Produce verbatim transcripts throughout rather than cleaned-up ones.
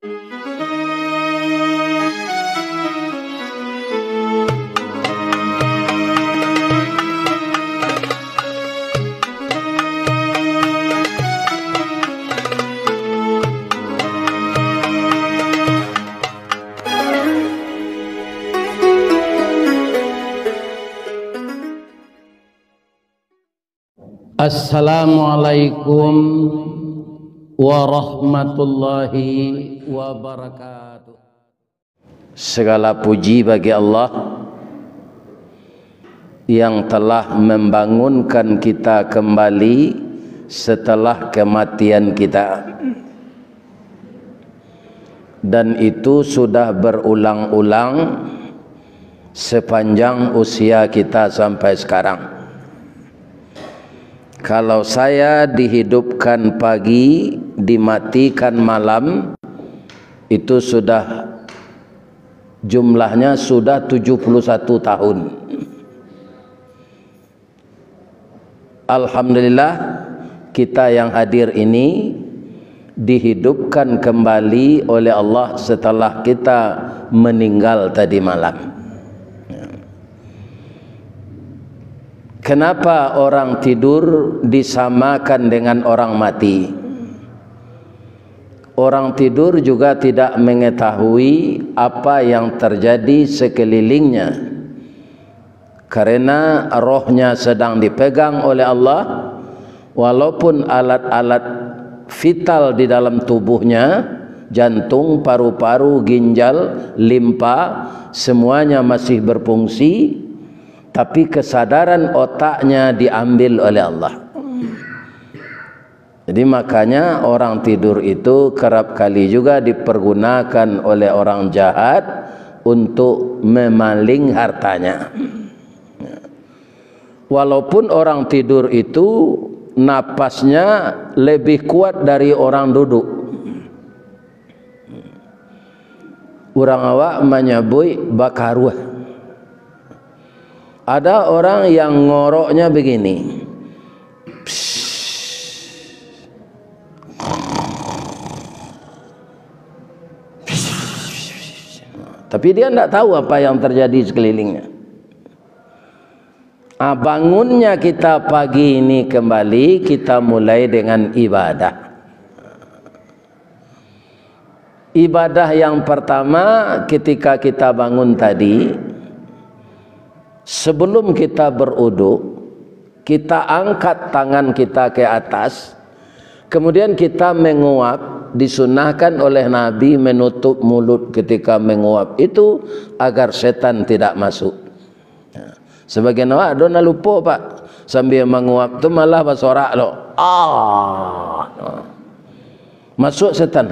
Assalamualaikum warahmatullahi wabarakatuh. Segala puji bagi Allah yang telah membangunkan kita kembali setelah kematian kita. Dan itu sudah berulang-ulang sepanjang usia kita sampai sekarang. Kalau saya dihidupkan pagi, dimatikan malam, itu sudah, jumlahnya sudah tujuh puluh satu tahun. Alhamdulillah, kita yang hadir ini dihidupkan kembali oleh Allah setelah kita meninggal tadi malam. Kenapa orang tidur disamakan dengan orang mati? Orang tidur juga tidak mengetahui apa yang terjadi sekelilingnya. Karena rohnya sedang dipegang oleh Allah, walaupun alat-alat vital di dalam tubuhnya, jantung, paru-paru, ginjal, limpa, semuanya masih berfungsi, tapi kesadaran otaknya diambil oleh Allah. Jadi, makanya orang tidur itu kerap kali juga dipergunakan oleh orang jahat untuk memaling hartanya. Walaupun orang tidur itu napasnya lebih kuat dari orang duduk. Urang awak manyabuik bakaruah. Ada orang yang ngoroknya begini. Tapi dia ndak tahu apa yang terjadi sekelilingnya. Ah, bangunnya kita pagi ini kembali, kita mulai dengan ibadah. Ibadah yang pertama, ketika kita bangun tadi, sebelum kita beruduk, kita angkat tangan kita ke atas, kemudian kita menguap, disunahkan oleh Nabi menutup mulut ketika menguap itu agar setan tidak masuk. Sebagian awak ado nan lupo, Pak. Sambil manguap tu malah basorak lo. Ah. Masuk setan.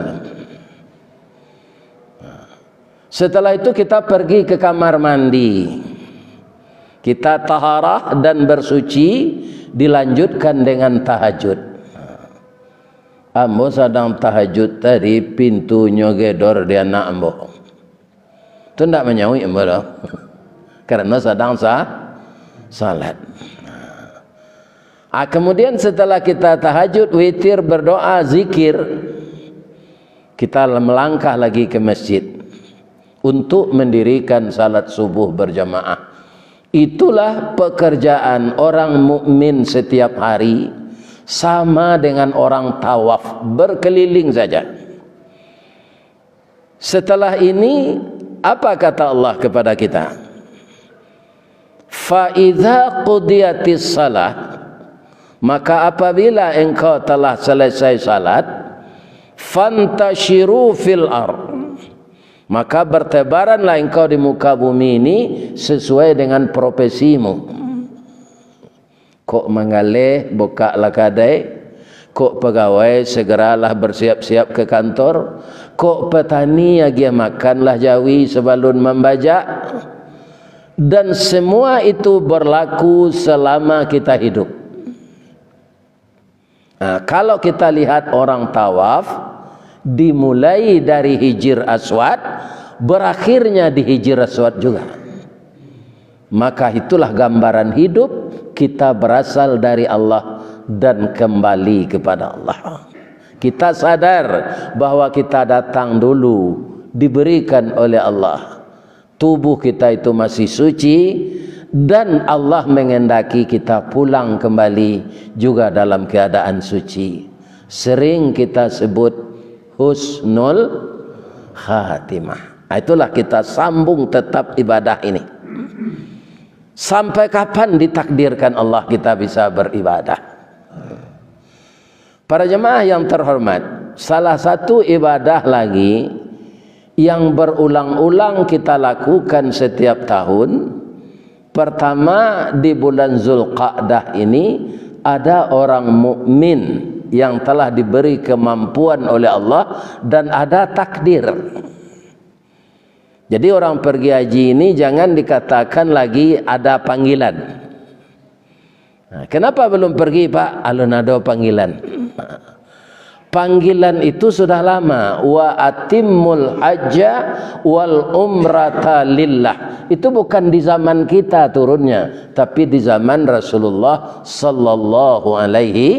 Setelah itu kita pergi ke kamar mandi. Kita taharah dan bersuci, dilanjutkan dengan tahajud. Ambo sadang tahajud tadi, pintunyo gedor di anak ambo. Tu ndak manyauik ambo doh. Karano sadang sa-, salat. Ah, kemudian setelah kita tahajud, witir, berdoa, zikir, kita melangkah lagi ke masjid untuk mendirikan salat subuh berjamaah. Itulah pekerjaan orang mukmin setiap hari, sama dengan orang tawaf, berkeliling saja. Setelah ini, apa kata Allah kepada kita? "Fa idza qudiyatis shalah," maka apabila engkau telah selesai salat, "fantashiru fil ard," maka bertebaranlah engkau di muka bumi ini sesuai dengan profesimu. Kok manggaleh, bukaklah kadai. Kok pegawai, segeralah bersiap-siap ke kantor. Kok petani, agiah makanlah jawi sabalun mambajak. Dan semua itu berlaku selama kita hidup. Nah, kalau kita lihat orang tawaf, dimulai dari Hijir Aswad, berakhirnya di Hijir Aswad juga. Maka itulah gambaran hidup kita berasal dari Allah dan kembali kepada Allah. Kita sadar bahwa kita datang dulu diberikan oleh Allah. Tubuh kita itu masih suci, dan Allah mengendaki kita pulang kembali juga dalam keadaan suci. Sering kita sebut husnul khatimah. Itulah kita sambung tetap ibadah ini. Sampai kapan ditakdirkan Allah kita bisa beribadah? Para jemaah yang terhormat, salah satu ibadah lagi yang berulang-ulang kita lakukan setiap tahun, pertama, di bulan Zulqa'dah ini, ada orang mukmin yang telah diberi kemampuan oleh Allah dan ada takdir. Jadi, orang pergi haji ini jangan dikatakan lagi ada panggilan. Nah, kenapa belum pergi, Pak? Alun ado panggilan. Panggilan itu sudah lama. "Wa atimmul hajja wal umrata lillah." Itu bukan di zaman kita turunnya, tapi di zaman Rasulullah sallallahu alaihi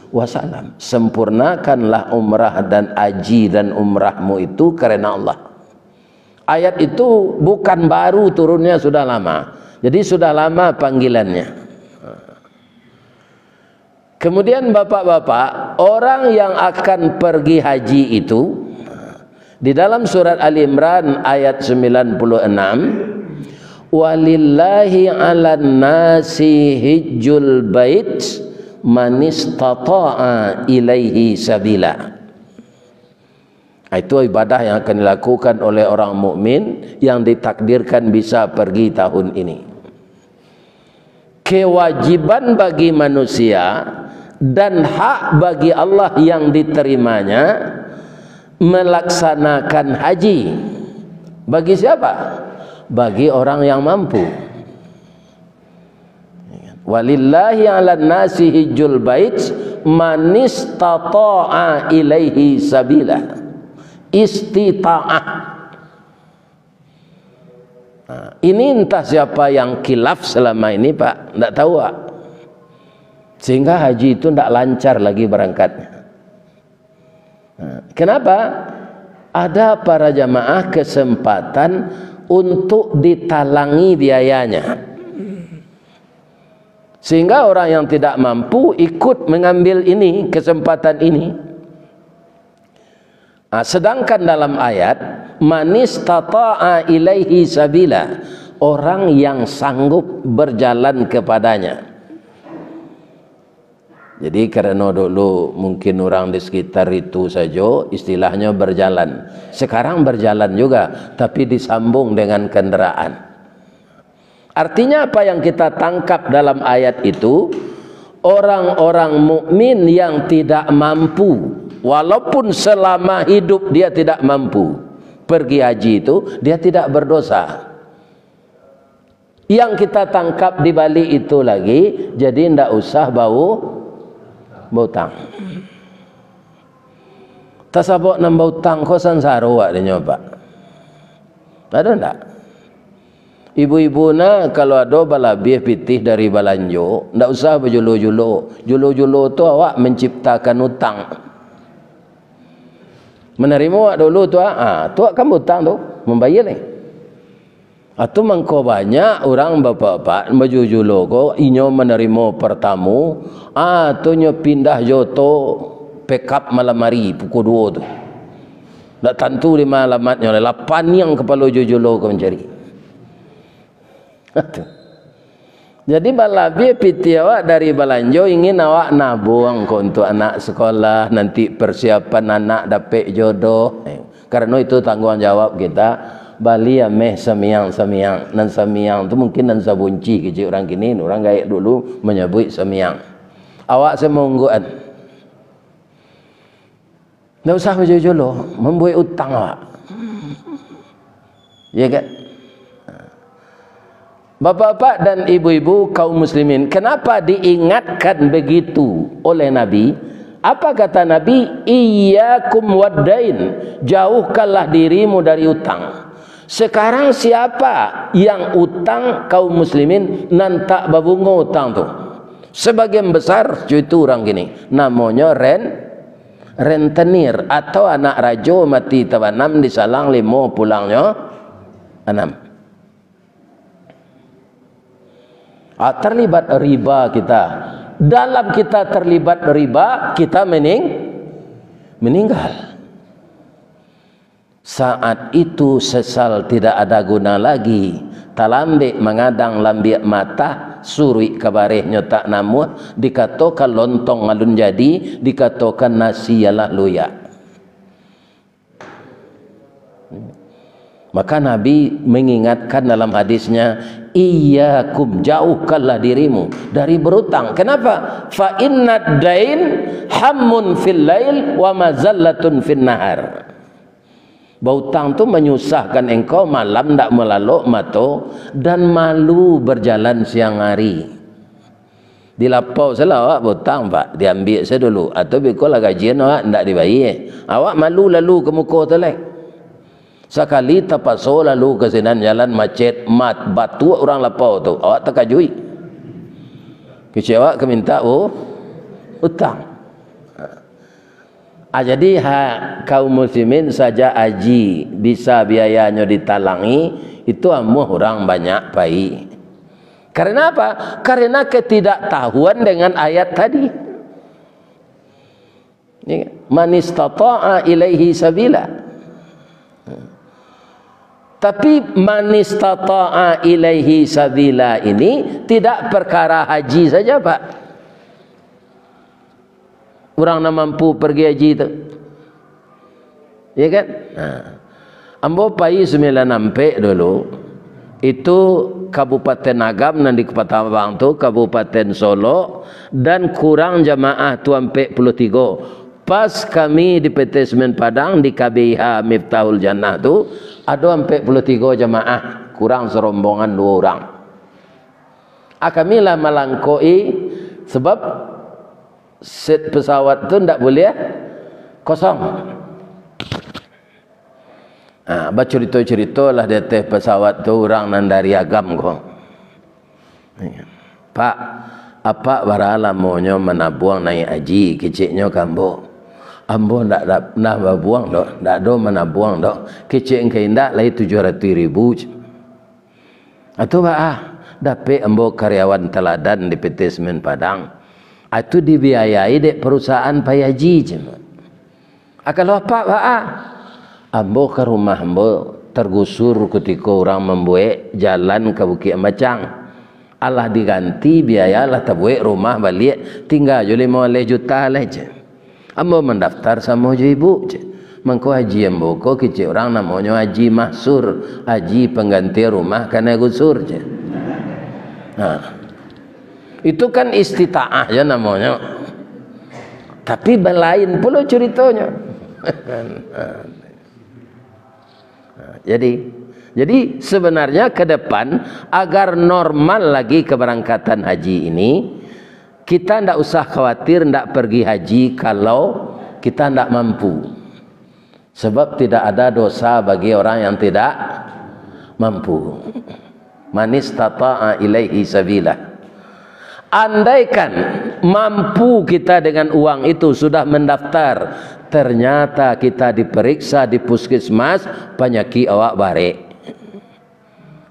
wasallam. "Sempurnakanlah umrah dan haji dan umrahmu itu karena Allah." Ayat itu bukan baru turunnya, sudah lama. Jadi, sudah lama panggilannya. Kemudian, bapak-bapak, orang yang akan pergi haji itu, di dalam surat Ali Imran ayat sembilan puluh enam, "Walillahi 'alan nasi hijjul bait manistata'a ilaihi sabila." Itu ibadah yang akan dilakukan oleh orang mukmin yang ditakdirkan bisa pergi tahun ini. Kewajiban bagi manusia dan hak bagi Allah yang diterimanya melaksanakan haji. Bagi siapa? Bagi orang yang mampu. "Walillahi 'alan nasi hijjul bait manistata'a ilaihi sabila." Istita'ah. Nah, ini entah siapa yang khilaf selama ini, Pak. Ndak tahu, Pak. Sehingga haji itu ndak lancar lagi berangkatnya. Nah, kenapa? Ada para jamaah kesempatan untuk ditalangi biayanya. Sehingga orang yang tidak mampu ikut mengambil ini, kesempatan ini. Ah, sedangkan dalam ayat, "Manistata'a ilaihi sabila," orang yang sanggup berjalan kepadanya. Jadi, karena dulu mungkin orang di sekitar itu saja, istilahnya berjalan. Sekarang berjalan juga, tapi disambung dengan kendaraan. Artinya, apa yang kita tangkap dalam ayat itu, orang-orang mukmin yang tidak mampu, walaupun selama hidup dia tidak mampu pergi haji itu, dia tidak berdosa. Yang kita tangkap di balik itu lagi, jadi ndak usah bau, bautang. Tasabok nan bautang ko sansaro awak dinyo, Pak. Ado ndak? Ibu-ibu nah, kalau ado balabiah pitih dari balanjo, ndak usah bajulo-julo. Julo-julo tu awak manciptakan utang. Manarimo awak dulu tu, ah, tu awak kan bautang tu, mambayia lai. Atu mangko banyak urang bapak-bapak bajulo-julo ko, inyo manarimo partamu, ah, tu nyo pindah jo oto pekap malam ari pukua duo tu. Ndak tantu di ma alamatnyo lai, lah paniang kapalo julo-julo ko mancari. Atu. Jadi, balabiah pitih awak dari balanjo, ingin awak nabuang ko untuak anak sekolah, nanti persiapan anak dapek jodoh. Eh, karano itu tangguang jawab kita, bali ameh samiang-samiang. Nan samiang tu mungkin nan sabunci kecek urang kini, urang gaek dulu manyabuik samiang. Awak se maungguan. Ndak usah bajulo-julo, mambuek utang awak. Ya kan? Bapak-bapak dan ibu-ibu kaum muslimin, kenapa diingatkan begitu oleh Nabi? Apa kata Nabi? "Iyyakum waddain, jauhkanlah dirimu dari utang." Sekarang siapa yang utang kaum muslimin nan tak babungo utang tu? Sebagian besar cuitu urang kini. Namonyo ren-, Rentenir atau anak rajo mati tabanam, disalang limo pulangnyo anam. Ah, terlibat riba kita. Dalam kita terlibat riba, kita mening-, meninggal. Saat itu sesal tidak ada guna lagi. Talambek mangadang lambiak matah, suruik ka barehnyo tak namuah, dikatokan lontong alun jadi, dikatokan nasi alah luyak. Maka Nabi mengingatkan dalam hadisnya, "Iyyakum, jauhkanlah dirimu dari berutang." Kenapa? "Fa innad dain hammun fil lail wa mazallatun fin nahar." Bautang tu manyusahkan engkau, malam ndak malalok mato, dan malu berjalan siang hari. Di lapau se lah awak bautang, Pak, diambiak se dulu, atau beko lah gajian awak ndak dibayia. Awak malu lalu ka muko tu lai. Sakali tapaso lalu ka sinan, jalan macet, mat, batuak urang lapau tu, awak takajuik. Kecek awak ka minta u-, utang. Ah, jadi, ha, kaum muslimin, sajak haji bisa biayanyo ditalangi, itu amuah urang banyak pai. Karena apa? Karena ketidaktahuan dengan ayat tadi. Ya, "Man istata'a ilaihi sabila." Tapi "man istata'a ilaihi sabila" ini tidak perkara haji saja, Pak. Urang nan mampu pergi haji tu. Ya kan? Nah. Ambo pai sambilan ampek dulu. Itu Kabupaten Agam nan di Kabupaten Agam tu, Kabupaten Solok, dan kurang jamaah tu ampek puluah tigo. Pas kami di P T Semen Padang, di K B I H Miftahul Jannah tu, ado ampek puluah tigo jamaah, kurang sarombongan duo urang. Ah, kami lah malangkoi, sebab set pesawat tu ndak buliah kosong. Ah, bacurito-curitolah di ateh pesawat tu urang nan dari Agam ko. "Pak, apak bara lamonyo manabuang naiak haji?" keceknyo ka ambo. "Ambo ndak, ndak, ndak babuang doh, ndak ado manabuang doh," kecek ngka indak lai tujuah ratuih ribu. Atau baa, dapek ambo karyawan teladan di P T Semen Padang. Itu dibiayai dek perusahaan pai haji, cuma. Ah, kalau apak baa, ambo ka rumah ambo tergusur kutiko urang mambuek jalan ka Bukik Ambacang. Alah diganti biaya, lah tabuek rumah baliak, tingga jo limo baleh juta lai, cek. Ambo mandaftar samo jo ibu, cek. Mangko haji ambo ko kicik urang namonyo Haji Mahsur, haji pangganti rumah kanai gusur, cek. Nah. Itu kan istitaah ya namonyo. Tapi balain pulo curitonyo. Nah, jadi, jadi sebenarnya ke depan, agar normal lagi keberangkatan haji ini, kita ndak usah khawatir ndak pergi haji kalau kita ndak mampu. Sebab tidak ada dosa bagi orang yang tidak mampu. Man istata'a ilaihi sabila. Andaikan mampu kita dengan uang itu sudah mendaftar, ternyata kita diperiksa di puskesmas, panyakik awak barek.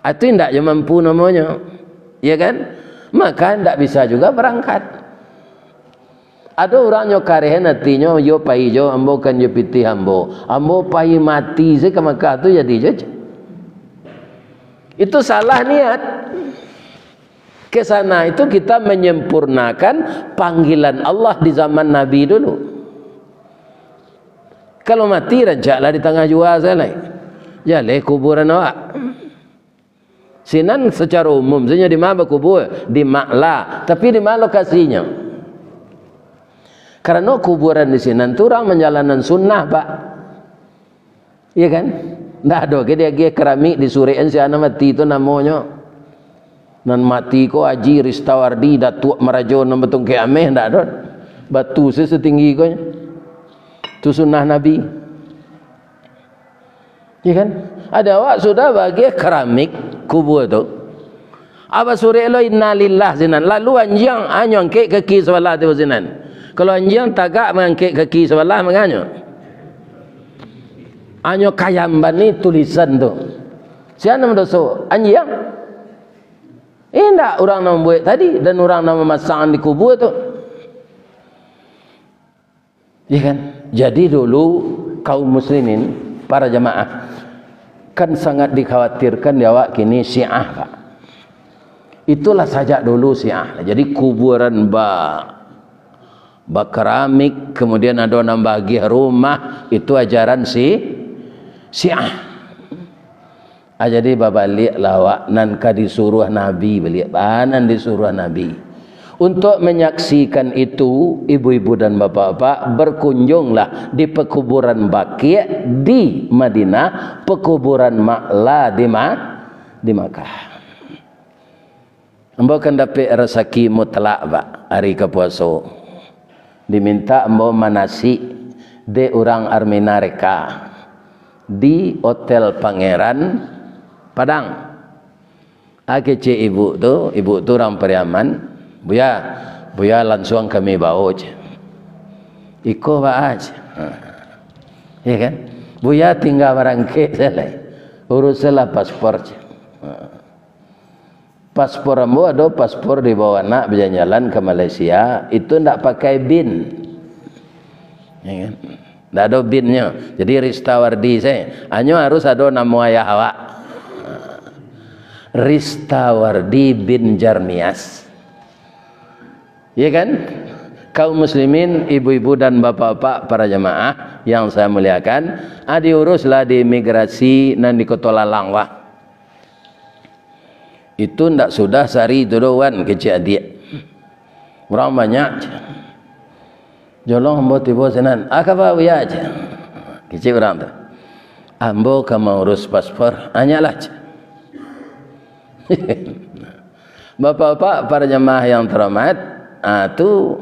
Itu indak jo mampu namonyo. Ya kan? Maka ndak bisa juga berangkat. Ado urang nyo kareh atinyo, "Iyo pai jo, ambo kan jo pitih ambo. Ambo pai mati se ka Makkah tu jadi jo." Itu salah niat. Ke sana itu kita menyempurnakan panggilan Allah di zaman Nabi dulu. Kalau mati, rancaklah di tangah jua sajo lai. Jaleh kuburan awak. Sinan secara umum, sajo di ma bakubua? Di Ma'la. Tapi di ma lokasinyo? Karano kuburan di sinan tu urang manjalanan sunnah, Pak. Iya kan? Ndak ado ge diagiah keramik, disurekan si anak mati tu namonyo. Nan mati ko Haji Ristawardi, Datuak Marajo nan batungkek ameh, ndak ado. Batu se setinggi ko nyo. Tu sunnah Nabi. Iya kan? Ado awak sudah bagiah keramik kubua tu. Abah surek lo innalillah sinan. Lalu anjiang, anyo angkek kaki sabalah tu sinan. Kalau anjiang tagak mangangkek kaki sabalah, manganyo. Anyo kayamban ni tulisan tu. Sia nan badoso? Anjiang. Indak, urang nan mambuek tadi dan urang nan mamasang di kubua tu. Ya kan? Jadi dulu kaum muslimin, para jamaah, kan sangat dikhawatirkan di awak kini Syiah, Pak. Itulah sajak dulu Syiah. Jadi kuburan ba-, bakeramik, kemudian ado nan bagiah rumah, itu ajaran si Syiah. Ah, jadi babaliaklah awak nan ka disuruah Nabi baliak, ba nan disuruah Nabi. Untuk menyaksikan itu, ibu-ibu dan bapak-bapak, berkunjunglah di pekuburan Baqi' di Madinah, pekuburan Ma'la di Ma-, di Makkah. Ambo kan dapek rasaki mutlak, Pak, ari ka puaso. Diminta ambo manasik dek urang Armina Reka di Hotel Pangeran Padang. Ah, kecek ibu tu, ibu tu urang Pariaman, "Buya, Buya lansuang kami bao," cek. "Iko baa," cek. Ha. Ya kan? "Buya tingga barangkek sajo lai. Urusanlah paspor," cek. Ha. Paspor ambo ado, paspor dibawa anak bajalan-jalan ka Malaysia, itu ndak pakai bin. Ya kan? Ndak ado binnyo. Jadi Ristawardi sajo. Hanyo harus ado namo ayah awak. Ristawardi bin Jarmias. Ya kan? Kaum muslimin, ibu-ibu dan bapak-bapak, para jamaah yang saya muliakan, ah, diuruslah di imigrasi nan di Koto Lalang, wah. Itu ndak sudah sari tu doh, Wan, kecek adiak. Urang banyak. "Jolong ambo tibo sinan." "Ah, kaba, Buya?" cek. Kecek urang tu. "Ambo ka maurus paspor." "Anjaklah," cek. Bapak-bapak, para jamaah yang terhormat, ah, tu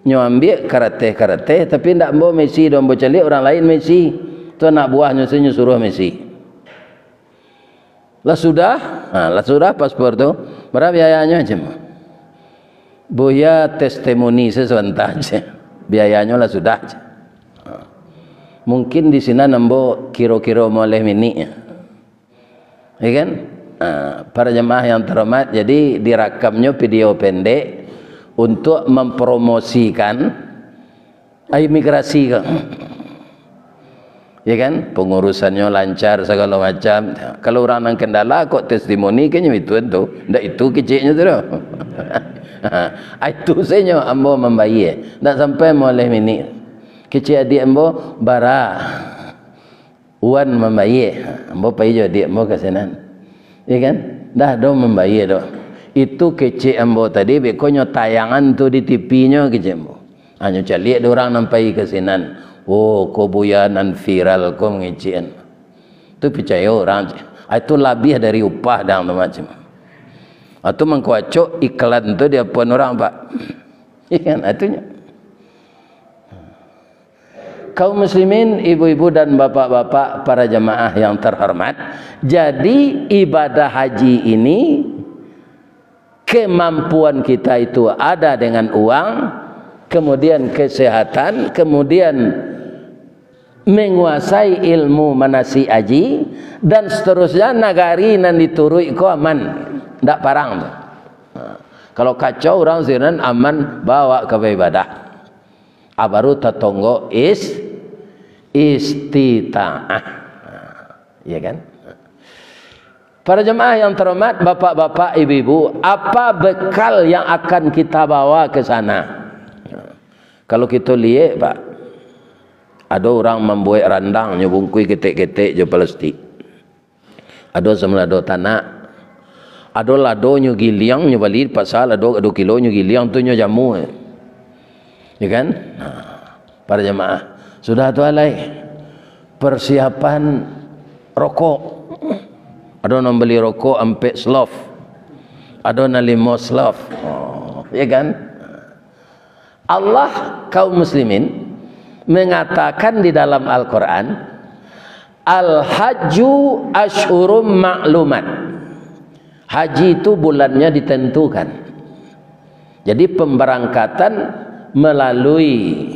nyo ambiak karateh-karateh, tapi ndak ambo maisi doh, ambo caliak urang lain maisi. Tu anak buahnyo sajo nyo suruah maisi. Lah sudah, ha, lah sudah paspor tu, bara biayanyo, cek? "Buya testimoni se sabanta," cek. "Biayanyo lah sudah," cek. Ha. Mungkin di sinan ambo kiro-kiro moleh minik. Ya kan? Ha, para jamaah yang terhormat, jadi dirakamnyo video pendek untuk mempromosikan imigrasi ko. Ya kan? Pengurusannyo lancar sagalo macam. Kalau urang nan kendala kok testimoni kan nyo itu tu. Ndak itu keceknyo tu doh. Ha, itu sajo ambo mambayia. Ndak sampai moleh minik. Kecek adiak ambo, bara. Wan mambayia. Ha, ambo pai jo adiak ambo ka sinan. Ya kan? Ndak ado mambayia doh. Itu kecek ambo tadi, beko nyo tayangan tu di T V-nyo, kecek ambo. Hanyo caliak dek urang nan pai ka sinan. "Oh, ko Buya nan viral ko," ngecekan. Tu picayo urang, cek. Ah, itu labiah dari upah dang tu, macam. Ah, tu mangko acok iklan tu diapoan urang, Pak. Iya kan? Ah, itunyo. Kaum muslimin, ibu-ibu dan bapak-bapak, para jamaah yang terhormat, jadi ibadah haji ini kemampuan kita itu ada dengan uang, kemudian kesehatan, kemudian menguasai ilmu manasik haji, dan seterusnya, nagari nan dituruik ko aman, ndak parang tu. Ha. Kalau kacau urang sinan aman, bawa ka baibadah. Ah, baru tatonggok is-, istitaah. Ya kan? Para jemaah yang terhormat, bapak-bapak, ibu-ibu, apa bekal yang akan kita bawa ke sana? Kalau kita lihat, Pak, ada orang membuat randang, nyo bungkui ketek-ketek jo plastik. Ado samalado tanak. Ado lado nyo giliang, nyo bali di pasa, lado ado kilo nyo giliang, tu nyo jamu. Ya kan? Nah, para jamaah. Sudah tu alai persiapan rokok. Ado nan bali rokok ampek slof. Ado nan limo slof. Oh, ya kan? Allah, kaum muslimin, mengatakan di dalam Al-Quran, "Al-hajju asyhurum ma'lumat." Haji itu bulannya ditentukan. Jadi pemberangkatan melalui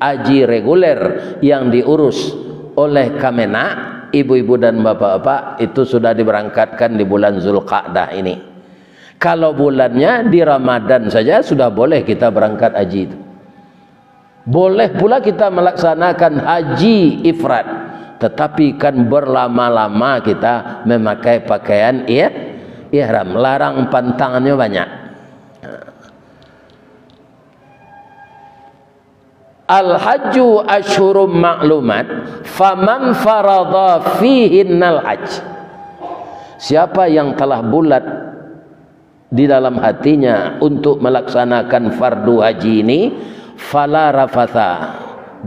haji reguler yang diurus oleh Kemenag, ibu-ibu dan bapak-bapak, itu sudah diberangkatkan di bulan Zulqa'dah ini. Kalau bulannya di Ramadan saja sudah boleh kita berangkat haji itu. Boleh pula kita melaksanakan haji ifrad, tetapi kan berlama-lama kita memakai pakaian ih-, ihram. Larang pantangannyo banyak. Al-hajju asyhurum ma'lumat, faman farada fihinnal hajj. Siapa yang telah bulat di dalam hatinya untuk melaksanakan fardu haji ini, fala rafatha,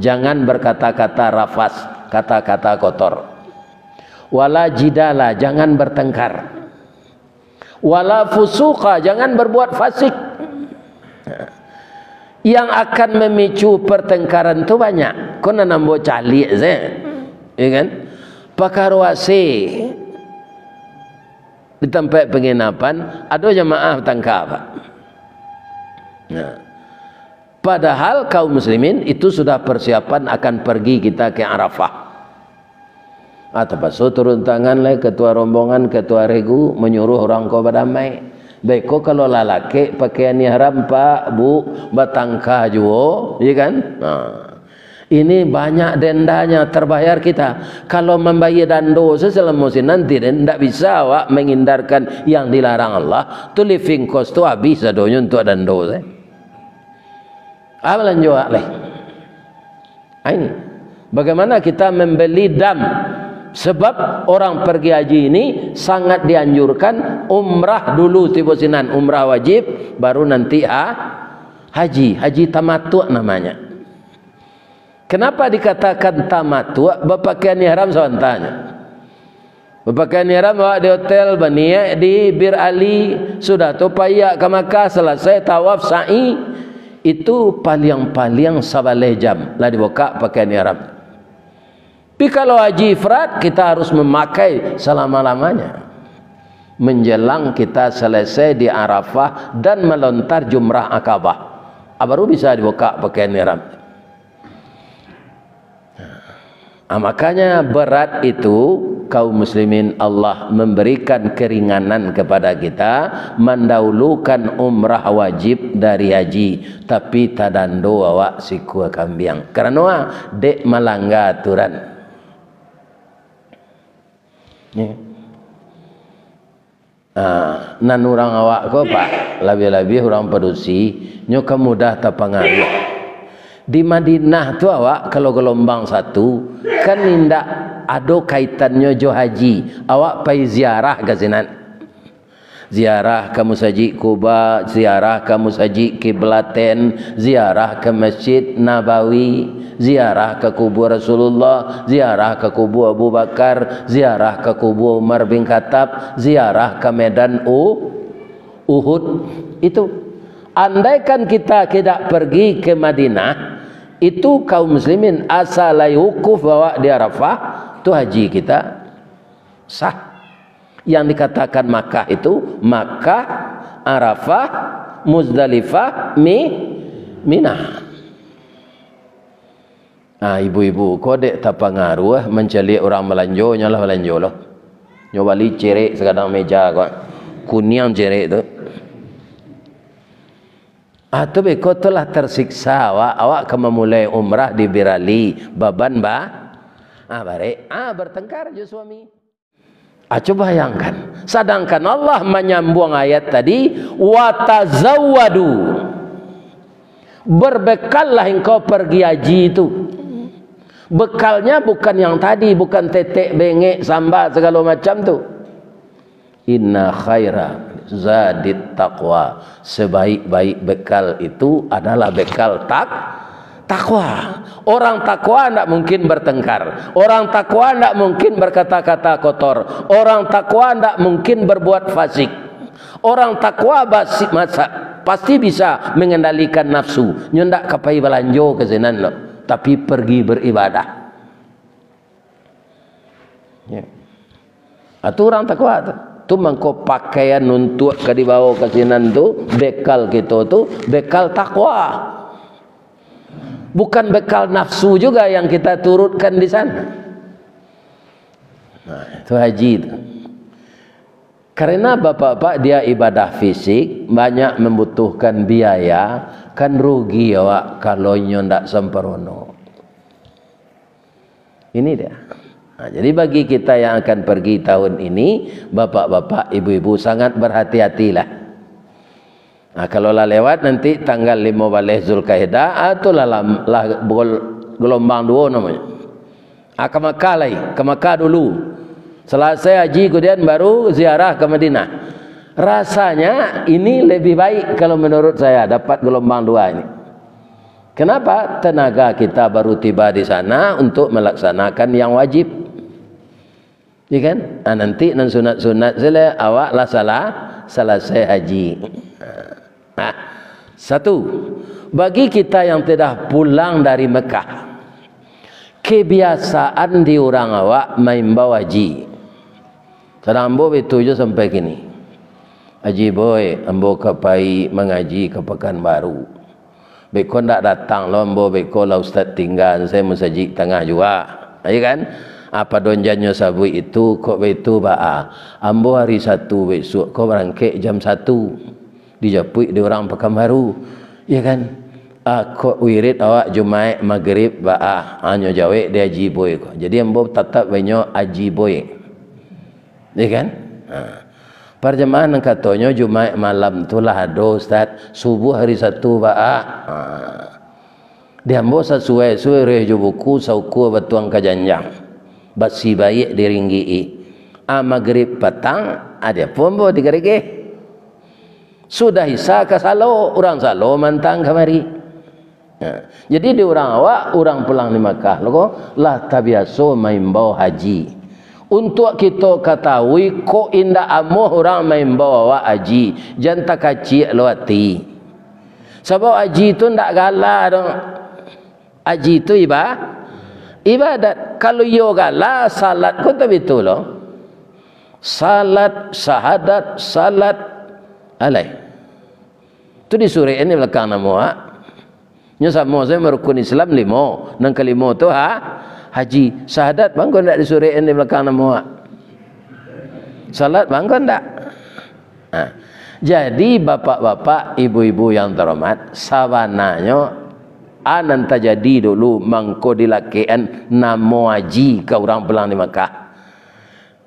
jangan berkata-kata rafas, kata-kata kotor. Wala jidala, jangan bertengkar. Wala fusuqa, jangan berbuat fasik. Yang akan memicu pertengkaran tu banyak. Ko nan ambo caliak se, ya kan? Pakaro A C di tempat penginapan, ado jamaah batangka, Pak. Nah, padahal kaum muslimin itu sudah persiapan akan pergi kita ke Arafah. Ah, tapaso turun tangan lai ketua rombongan, ketua regu, manyuruah urang ko badamai. Beko kalau lalaki pakaian ihram, Pak, Bu, batangka juo, ya kan? Nah, ini banyak dendanya terbayar kita. Kalau mambayia dando se salamo sinan, tidak, ndak bisa awak menghindarkan yang dilarang Allah. Tu living cost tu habis sadonyo untuak dando se. Ah, balanjo awak lai. Ah, ini. Bagaimana kita membeli dam? Sebab orang pergi haji ini sangat dianjurkan umrah dulu tibo sinan, umrah wajib, baru nanti ha-, haji, haji tamatuak namanya. Kenapa dikatakan tamatuak? Bapakaian ihram sabantanyo. Bapakaian ihram awak di hotel, baniaik di Bir Ali, sudah tu paiak ka Makkah, salasai tawaf, sa'i, itu paliang-paliang sabaleh jam lah dibukak pakaian ihram. Tapi kalau haji ifrad, kita harus memakai selama-lamanya. Menjelang kita selesai di Arafah dan melontar Jumrah Akabah, ah, baru bisa dibukak pakaian ihram. Ah, makanya berat itu, kaum muslimin, Allah memberikan keringanan kepada kita, mandahulukan umrah wajib dari haji, tapi tadando awak sikua kambiang. Karano, ah, dek malangga aturan. Ya. Ah, nan urang awak ko, Pak, labiah-labiah urang padusi, nyo ka mudah tapangaruah. Di Madinah tu awak, kalau galombang satu, kan indak ado kaitannyo jo haji. Awak pai ziarah ka sinan. Ziarah ka Musajik Quba, ziarah ka Musajik Kiblatain, ziarah ka Masjid Nabawi, ziarah ka kubua Rasulullah, ziarah ka kubua Abu Bakar, ziarah ka kubua Umar bin Khattab, ziarah ka medan U-, Uhud. Itu. Andaikan kita tidak pergi ke Madinah, itu kaum muslimin asa lai wukuf awak di Arafah, tu haji kita sah. Yang dikatakan Makkah itu, Makkah, Arafah, Muzdalifah, Mi-, Mina. Ah, ibu-ibu ko dek tapangaruah mancaliak urang balanjo, nyo lah balanjo lo. Nyo bali cerek sakadang meja ko. Kuniang cerek tu. Ah, tu beko tu lah tersiksa awak. Awak ka mamulai umrah di Bir Ali, baban ba-, ah, barek. Ah, bertengkar jo suami. Ah, coba bayangkan. Sadangkan Allah manyambuang ayat tadi, "Watazawwadu." Berbekallah engkau pergi haji itu. Bekalnya bukan yang tadi, bukan tetek, bengek, samba, segalo macam tu. "Inna khaira zadit taqwa." Sebaik-baik bekal itu adalah bekal tak-, takwa. Orang takwa ndak mungkin bertengkar. Orang takwa ndak mungkin berkata-kata kotor. Orang takwa ndak mungkin berbuat fasik. Orang takwa basi-, masa-, pasti bisa mengendalikan nafsu. Nyo ndak ka pai balanjo ka sinan lo, tapi pergi beribadah. Ya. Ah, tu urang takwa tu. Tu mangko pakaian untuak ka dibawo ka sinan tu, bekal kito tu, bekal takwa. Bukan bekal nafsu juga yang kita turutkan di sana. Nah, itu haji itu. Karena bapak-bapak, dia ibadah fisik, banyak membutuhkan biaya, kan rugi awak kalau inyo ndak sempurna. Ini dia. Nah, jadi bagi kita yang akan pergi tahun ini, bapak-bapak, ibu-ibu, sangat berhati-hatilah. Nah, kalau lah lewat nanti tanggal limo baleh Zulkaidah, ah, tu lah, lah, lah gol-, gelombang duo namonyo. Ah, ka Makkah lai, ka Makkah dulu. Salasai haji, kemudian baru ziarah ka Madinah. Rasanya ini lebih baik kalau menurut saya, dapat gelombang dua ini. Kenapa? Tenaga kita baru tiba di sana untuk melaksanakan yang wajib. Ya kan? Ah, nanti nan sunat-sunat sajo, awak lah salah, salasai haji. Ah, satu, bagi kita yang sudah pulang dari Mekah, kebiasaan di urang awak maimbau haji. Sadang ambo baitu jo sampai kini. "Haji Boy, ambo ka pai mangaji ka Pakanbaru. Beko ndak datang lo ambo, beko lah ustaz tingga, sai musajik tangah juo." Iyo kan? Apa donjannyo sabuik itu, kok baitu, baa? Ambo hari Satu besok ko barangkek jam satu. Dijapuik di urang Pakanbaru. Iyo kan? Ah, kok wirid awak Jumaik magrib, baa? Hanyo jawek di Haji Boy ko. Jadi ambo tatap bainyo Haji Boy. Iya kan? Ha. Parjamaah nan katonyo Jumaik malam tu lah ado, Ustaz. Subuah hari Satu baa. Ha. Di ambo sasuai suruih jo buku, saukua batuang ka janjang. Basi baiak diringgik-i. Ah, magrib patang, ah, di ambo digaregeh. Sudah Isya ka salo, urang salo mantang kamari. Nah, jadi di urang awak, urang pulang di Makkah lo ko, lah tabiaso maimbau haji. Untuak kito katahui, kok indak amuah urang maimbau awak haji, jan takaciak lo ati. Sabab haji tu ndak gala doh. Haji tu iba-, ibadat. Kalau iyo gala, salat ko tu bitu lo. Salat, sahadat, salat. Alai. Tu disurek di balakang namo awak. Nyo samo sajo rukun Islam limo. Nan kalimo tu ha-, haji. Sahadat mangko ndak disurek di balakang namo awak. Salat mangko ndak. Nah, jadi bapak-bapak, ibu-ibu yang terhormat, sabananyo a nan tajadi dulu mangko dilakekan namo haji ka urang pulang di Makkah.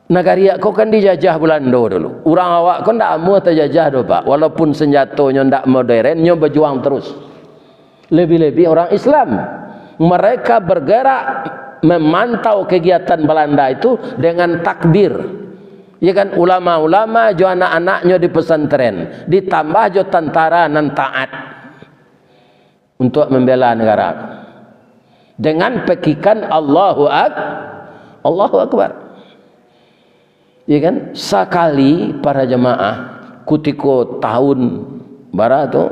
Nagari awak ko kan dijajah Bulando dulu. Urang awak ko ndak amuah tajajah doh, Pak. Walaupun senjatonyo ndak modern, nyo bajuang terus. Lebih-lebih orang Islam. Mereka bergerak memantau kegiatan Belanda itu dengan takbir. Ya kan, ulama-ulama jo anak-anaknyo di pesantren, ditambah jo tentara nan taat. Untuk membela negara. Dengan pekikan Allahu Ak-, Allahu Akbar. Ya kan? Sakali para jamaah, kutiko tahun bara tu,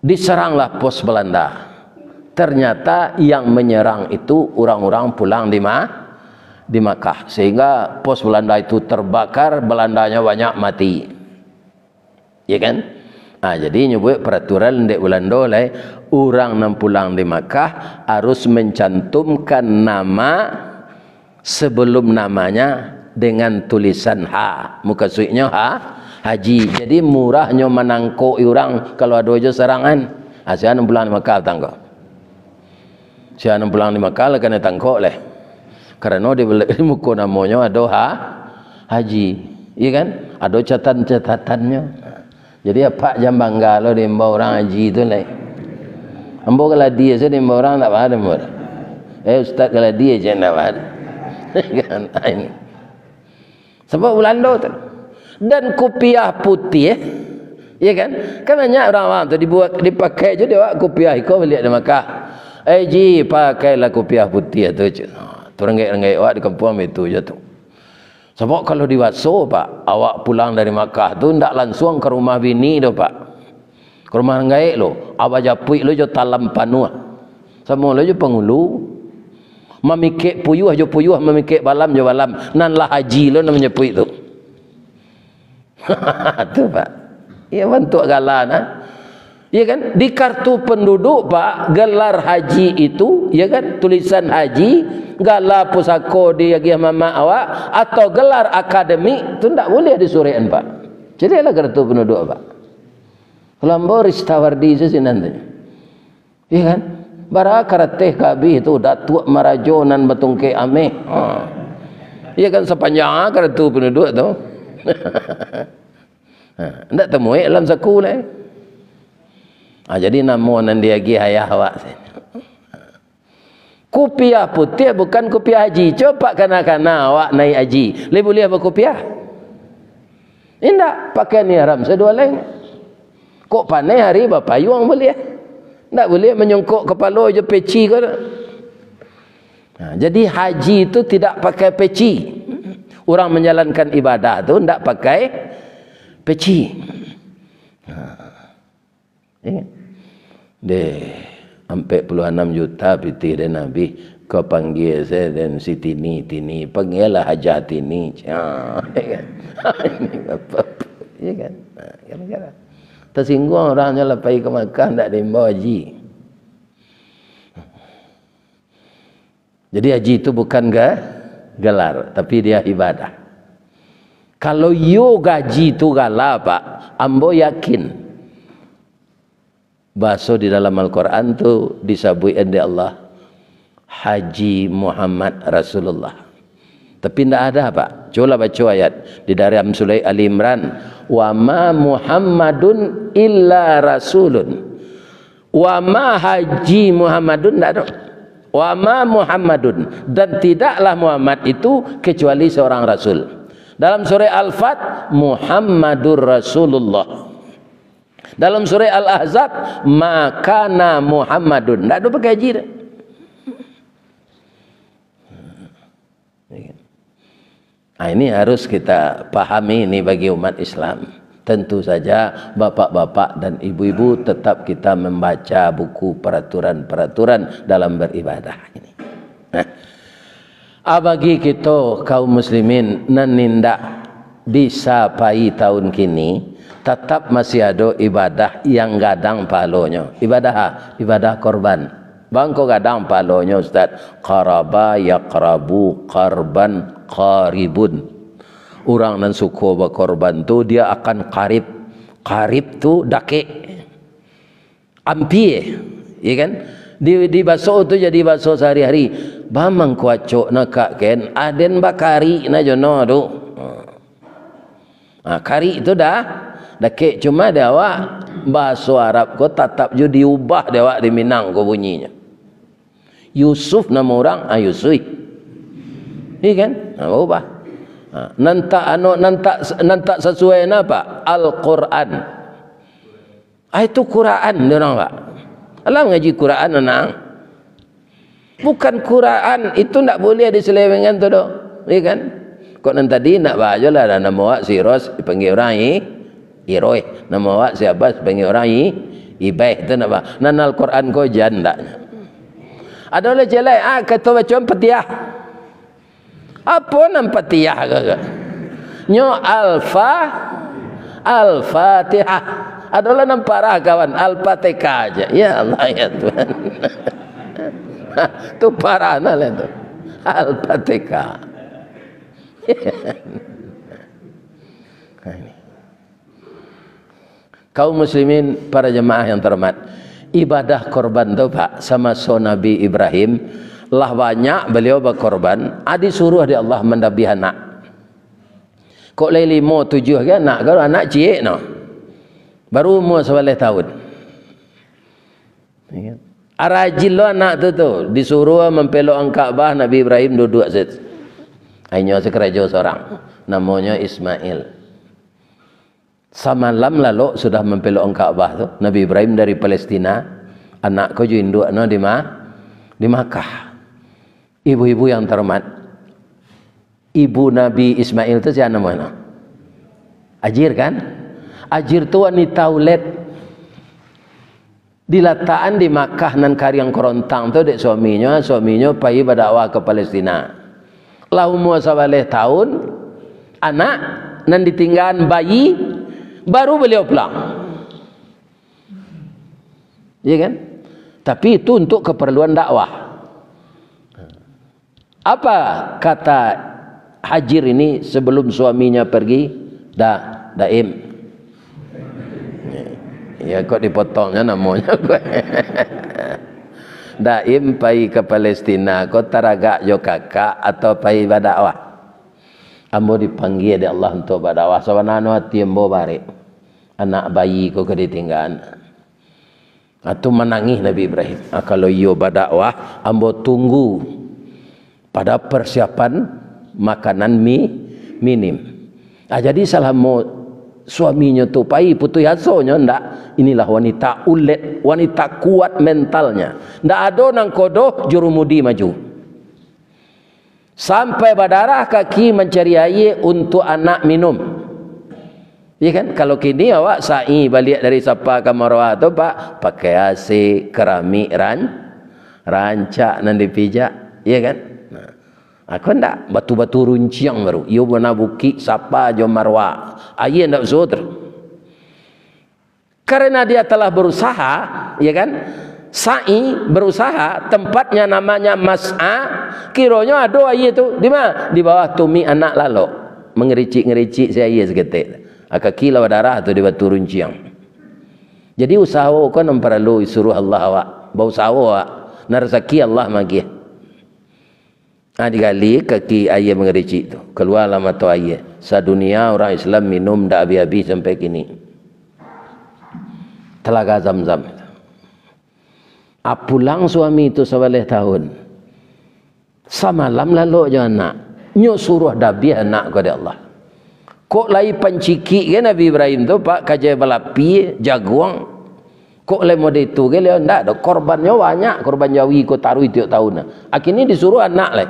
diseranglah pos Belanda. Ternyata yang menyerang itu urang-urang pulang di Ma-, di Makkah. Sehingga pos Belanda itu terbakar, Belandanya banyak mati. Ya kan? Ah, jadi nyo buek peraturan dek Belanda lai, urang nan pulang di Makkah harus mencantumkan nama sebelum namanya dengan tulisan ha. Mukasuiknyo ha, haji. Jadi murahnyo manangkok urang kalau ado jo sarangan. Ah, sia nan pulang di Makkah tangko. Sia nan pulang di Makkah lah kanai tangkok leh. Karano di, di muko namonyo ado ha-, haji. Iya kan? Ado catatan-catatannyo. Jadi, apak jan bangga lo diimbau urang haji tu lai. Ambo Galadi sajo diimbau urang ndak baa ambo. Eh, Ustaz Galadi sajo ndak baa. Kan? Ah, ini. Sabab Bulando tu. Dan kupiah putiah, ya kan? Kan banyak urang awam tu dibuek, dipakai jo dek awak kupiah iko baliak dari Makkah. "Eh, Ji, pakailah kupiah putiah tu," cek. Ha, tu renggaik-renggaik awak di kampuang baitu jo tu. Sabab kalau dibaso, Pak, awak pulang dari Makkah tu ndak lansuang ka rumah bini doh, Pak. Ka rumah renggaik lo, a bajapuik lo jo talam panuah. Samo lo jo pangulu. Mamikek puyuah jo puyuah, mamikek balam jo balam. Nan lah haji lo nan manjapuik tu. Tu, Pak. Iyo, bantuak gala nah. Ya kan? Di kartu penduduk, Pak, gelar haji itu, ya kan? Tulisan haji, gala pusako diagiah mamak awak, atau gelar akademik, tu ndak buliah disurekan, Pak. Caliaklah kartu penduduk, Pak. Kalau ambo Ristawardi se sinan tu. Ya kan? Bara karateh ka abih tu, Datuak Marajo nan batungkek ameh. Ha. Ya kan, sapanjang kartu penduduk tu. Ha, ndak tamuek dalam saku lai. Ha, jadi namo nan diagiah ayah awak se. Kupiah putiah bukan kupiah haji. Copak kana-kana awak naiak haji. Lai buliah bakupiah? Indak, pakaian ihram saduo lai. Kok paneh ari bapayuang buliah. Ndak buliah manyongkok kapalo jo peci ko tu. Nah, jadi haji itu tidak pakai peci. Urang manjalankan ibadah tu ndak pakai peci. Nah, ingat. Deh, ampek puluah anam juta pitih den abih, kau panggia se den si Tini, Tini, panggillah Hajah Tini. Ah, ya kan? Ini apa? Ya kan? Nah, gara-gara tasingguang urang nyo lah pai ka Makkah, ndak diimbau haji. Jadi haji tu bukan ga-, gelar, tapi dia ibadah. Kalau iyo haji tu gala, Pak, ambo yakin bahaso di dalam Al-Quran tu disabuikan dek Allah, Haji Muhammad Rasulullah. Tapi ndak ada, Pak. Cubolah baco ayat di dalam surah Ali Imran, "Wa ma Muhammadun illa rasulun." Wa ma Haji Muhammadun, ndak ado. Wa ma Muhammadun, dan tidaklah Muhammad itu kecuali seorang rasul. Dalam surah Al-Fath, Muhammadur Rasulullah. Dalam surah Al-Ahzab, "Ma kana Muhammadun." Ndak ado pakai haji dah. Ya kan? Nah, ini harus kita pahami ini bagi umat Islam. Tentu saja, bapak-bapak dan ibu-ibu, tetap kita membaca buku peraturan-peraturan dalam beribadah ini. Nah, ah, bagi kito kaum muslimin nan indak bisa pai tahun kini, tatap masih ado ibadah yang gadang pahalonyo. Ibadah a? Ibadah korban. Bangko gadang pahalonyo, Ustaz? Qaraba yaqrabu qarban qaribun. Urang nan suko bakorban tu, dia akan qarib. Qarib tu dakek. Ampia, ya kan? Di, di baso tu jadi baso sahari-hari. Bamangko acok nakak ken, aden bakarik na jo no tu. Ha, karik tu dah dakek, cuma di awak bahaso Arab ko tatap jo diubah di awak di Minang ko bunyinyo. Yusuf namo urang, ah, Yusui. Iya kan? Ha, baubah. Ha, nan tak anu, nan tak, nan tak sasuai napa? Al-Quran. Ah, itu Quran dia orang, Pak. Alah ngaji Quran, anak. Bukan Quran, itu ndak boleh diselewengan tu doh. Iya kan? Kok nan tadi ndak bahajo lah, dah namo awak si Ros, dipanggil orang I-, Iroy. Namo awak si Abbas, dipanggil orang I-, Ibai. Itu ndak ba-, nan Al-Quran ko jan ndak. Ado lah jelek, ah, kato bacaan Fatihah. Apo nan Fatihah ko? Nyo Alfa, Al-Fatihah. Ado lah nan parah, kawan, Al-Fatihah aja. Ya Allah, ya Tuhan. Tu parah nah lah tu. Al-Fatihah. Nah, ini. Kaum muslimin, para jemaah yang terhormat, ibadah korban tu, Pak, samaso Nabi Ibrahim, lah banyak baliau bakorban, ah, disuruah dek Allah mandabiah anak. Kok lai limo tujuah ka anak, kalau anak ciek no. Baru umua sabaleh tahun. Ya kan? Arajin lo anak tu, tu, disuruah mampelok Ka'bah, Nabi Ibrahim duduak situ. Inyo sakarajo sorang. Namonyo Ismail. Samalam lalok sudah mampelok Ka'bah tu, Nabi Ibrahim dari Palestina, anak ko jo induak no di Ma-, di Makkah. Ibu-ibu yang terhormat, ibu Nabi Ismail tu sia namonyo? Hajir kan? Hajir tu wanita uled. Dilatakan di Makkah nan kariang korontang tu dek suaminyo, suaminyo pai badakwah ka Palestina. Lah umua sabaleh tahun, anak nan ditinggaan bayi, baru baliau pulang. Iya kan? Tapi itu untuk keperluan dakwah. Apa kata Hajir ini sebelum suaminya pergi? "Da, Daim." Ya, kok dipotongnyo namonyo? Daim pai ka Palestina, ko taragak jo kakak atau pai badakwah? Ambo dipanggia dek Allah untuak badakwah. Sabananyo ati ambo barek. Anak bayi ko ka ditinggaan. Atau manangih Nabi Ibrahim. Ah, kalau iyo badakwah, ambo tunggu pada persiapan makanan mi-, minim. Ah, jadi salamo suaminyo tu pai putuih asonyo, ndak. Inilah wanita ulet, wanita kuat mentalnya. Ndak ado nangko doh jurumudi maju. Sampai badarah kaki mancari aia untuak anak minum. Iya kan? Kalau kini awak sa'i baliak dari Safa ka Marwah tu, Pak, pakai A C, keramik ran-, rancak nan dipijak. Iya kan? Nah. Ako ndak, batu-batu runciang baru. Iyo bana bukik Safa jo Marwah. Aia ndak basuo tu. Karena dia telah berusaha, ya kan? Sa'i, berusaha, tempatnya namanya mas'a, kironyo ado aia tu, di ma? Di bawah tumik anak lalok. Mangaricik-ngaricik si aia saketek. Ah, kaki lah badarah tu di batu runciang. Jadi usaho ko nan paralu disuruah Allah awak. Bausaho awak. Nan rasaki Allah magiah. Ah, digali kaki aia mangaricik tu. Kalualah mato aia. Sadunia urang Islam minum ndak abih-abih sampai kini. Talaga Zamzam. Ah, pulang suami tu sabaleh tahun. Samalam lalok jo anak. Nyo suruah dabiah anak ko dek Allah. Kok lai pancikik ge Nabi Ibrahim tu, Pak, kajai balapi, jaguang. Kok lai mode itu ge, lai ndak ado. Korbannyo banyak, korban jawi ko taruih tiok tahun. Akhirnyo disuruah anak lai.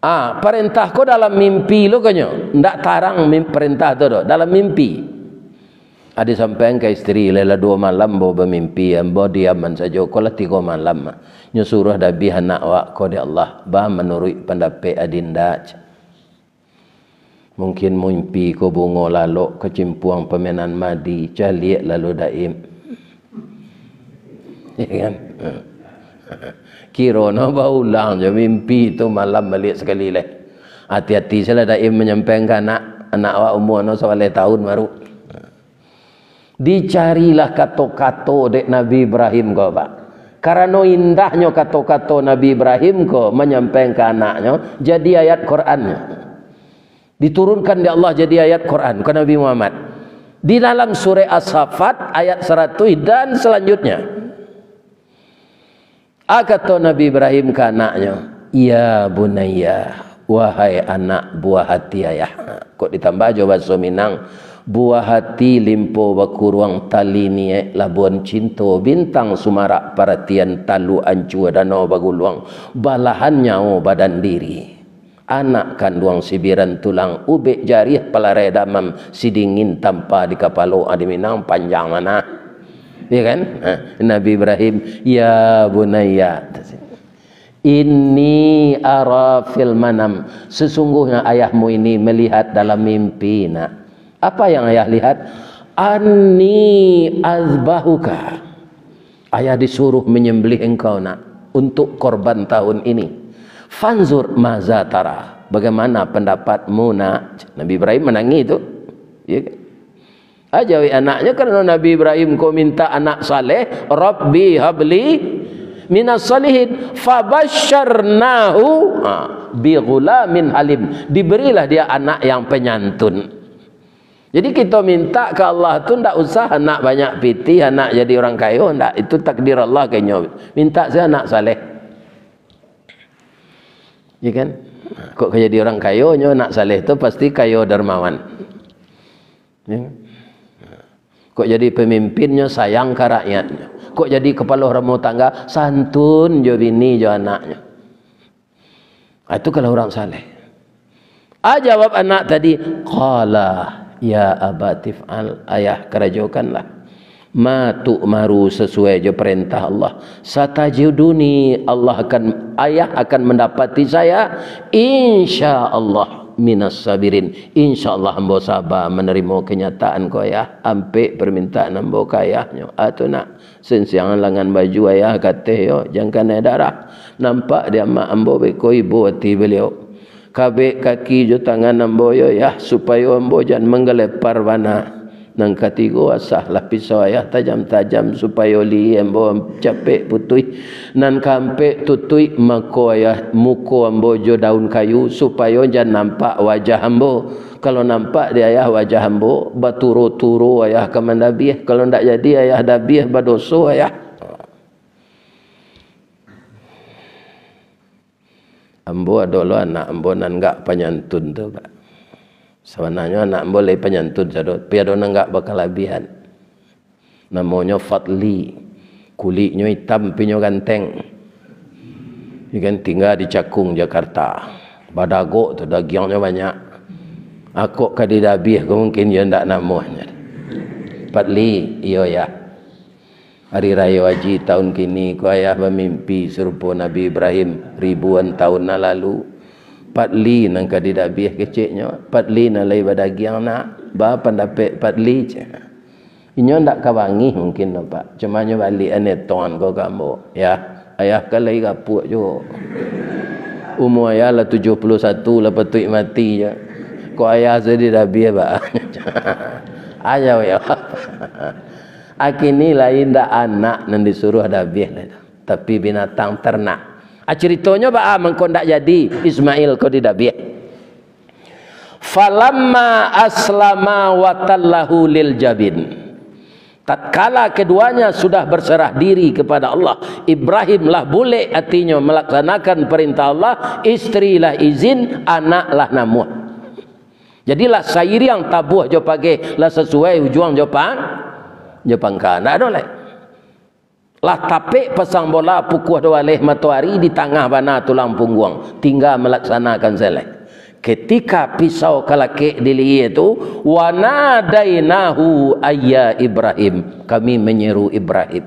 Ah, parentah ko dalam mimpi lo kanyo. Ndak tarang mim-, parentah tu doh, dalam mimpi. Ah, disampaian ka isteri, "Lai lah duo malam ambo bamimpi, ambo diaman sajo, ko lah tigo malam." Nyo suruah dabiah anak awak ko dek Allah, ba manuruik pandapek adinda. Mungkin mimpi ko bungo lalok kacimpuang pamenan madi, caliak lalu Daim. Ya kan? Kiro no baulang jo mimpi tu malam baliak sakali lai. Hati-hati salah Daim manyampaian ka anak, anak awak umua no sabaleh tahun baru. Dicarilah kato-kato dek Nabi Ibrahim ko, Pak. Karano indahnyo kato-kato Nabi Ibrahim ko manyampaian ka anaknyo, jadi ayat Qurannyo. Diturunkan dek Allah jadi ayat Quran ka Nabi Muhammad. Di dalam surah As-Saffat ayat saratus dan selanjutnya. Ah, kato Nabi Ibrahim ka anaknyo, "Ya bunayya, wahai anak buah hati ayah." Kok ditambah jo bahaso Minang, "Buah hati limpo bakuruang, tali niaik labuan cinto, bintang sumarak paratian, taluk ancua danau baguluang, balahan nyawo badan diri." Anak kanduang sibiran tulang, ubek jariah palarai damam, sidingin tampa di kapalo, ah, di Minang panjang mah nah. Ya kan? Ha, Nabi Ibrahim, "Ya bunayya, inni ara fil manam, sesungguhnya ayahmu ini melihat dalam mimpi, nak." Apa yang ayah lihat? "Anni azbahuka." Ayah disuruh menyembelih engkau, nak, untuk korban tahun ini. "Fanzur maza tara." Bagaimana pendapatmu, nak? Nabi Ibrahim manangih tu. Ya kan? Ah, jawek anaknyo, karano Nabi Ibrahim ko minta anak saleh, "Rabbi habli minas salihin." Fabasyarnahu, ha, bi ghulamin halim. Diberilah dia anak yang penyantun. Jadi, kito minta ka Allah tu ndak usah anak banyak pitih, anak jadi urang kayo, ndak. Itu takdir Allah ka inyo. Minta sajo anak saleh. Ya kan? Kok ka jadi urang kayo, nyo anak saleh tu pasti kayo dermawan. Ya. Kok jadi pemimpin, nyo sayang ka rakyatnyo. Kok jadi kapalo rumah tangga, santun jo bini jo anaknyo. Ah, itu kalau urang saleh. Ah, jawab anak tadi, "Qala ya abati fa'al, ayah, karajokanlah. Ma tu'maru, sasuai jo parentah Allah. Satajiduni, Allah akan, ayah akan mendapati saya, insya Allah, minas sabirin. Insya Allah ambo saba manarimo kanyataan ko, Ayah. Ampek parmintaan ambo ka Ayahnyo. Ah, tu nak, sensiangan langan baju Ayah kateh yo, jan kanai darah. Nampak di amak ambo beko ibo ati baliau. Kabek kaki jo tangan ambo yo, Yah, supayo ambo jan manggalepar bana. Nan katigo, asahlah pisau Ayah tajam-tajam, supayo lihia ambo capek putuih. Nan kaampek, tutuik mako Ayah, muko ambo jo daun kayu, supayo jan nampak wajah ambo. Kalau nampak di Ayah wajah ambo, baturo-turo Ayah ka mandabiah. Kalau ndak jadi Ayah dabiah, badoso Ayah. Ambo ado lo anak ambo nan agak panyantun tu, Pak. Sabananyo anak ambo lai panyantun sado, tapi ado nan agak bakalabihan. Namonyo Fadli. Kuliknyo itam, pinyo ganteng. Iyo kan, tingga di Cakung, Jakarta. Badagok tu, dagiangnyo banyak. Akok ka didabiah ko mungkin iyo ndak namuahnyo. Fadli, iyo, Yah. Hari Rayo Haji taun kini ko, Ayah bamimpi sarupo Nabi Ibrahim ribuan taun nan lalu. Fadli nan ka didabiah keceknyo, Fadli nan lai badagiang nak, ba pandapek Fadli, cek. Inyo ndak ka bangih mungkin tu, Pak. Cuma nyo baliak an etongan ko ka ambo. Yah, Ayah kan lai rapuak juo. Umua Ayah lah tujuah puluah satu, lah patuik mati juo. Kok Ayah sudah didabiah, Pak. Ayo, yo. Akini lai ndak anak nan disuruah dabiah lai tu, tapi binatang ternak. Ah, caritonyo baa mangko ndak jadi Ismail ko didabiah? Falamma aslama wa tallahu lil jabin. Tatkala keduanya sudah berserah diri kepada Allah, Ibrahim lah bulek atinyo melaksanakan perintah Allah, isteri lah izin, anak lah namuah. Jadilah sairiang tabuah jo pageh, lah sasuai ujuang jo pang-, jo pangka. Ndak ado lai. Lah tapek pasang bola, pukuah dua baleh matoari, di tangah bana tulang pungguang, tingga malaksanakan sajo lai. Ketika pisau kalakek di lihia tu, wa nadainahu ayya Ibrahim, kami menyeru Ibrahim.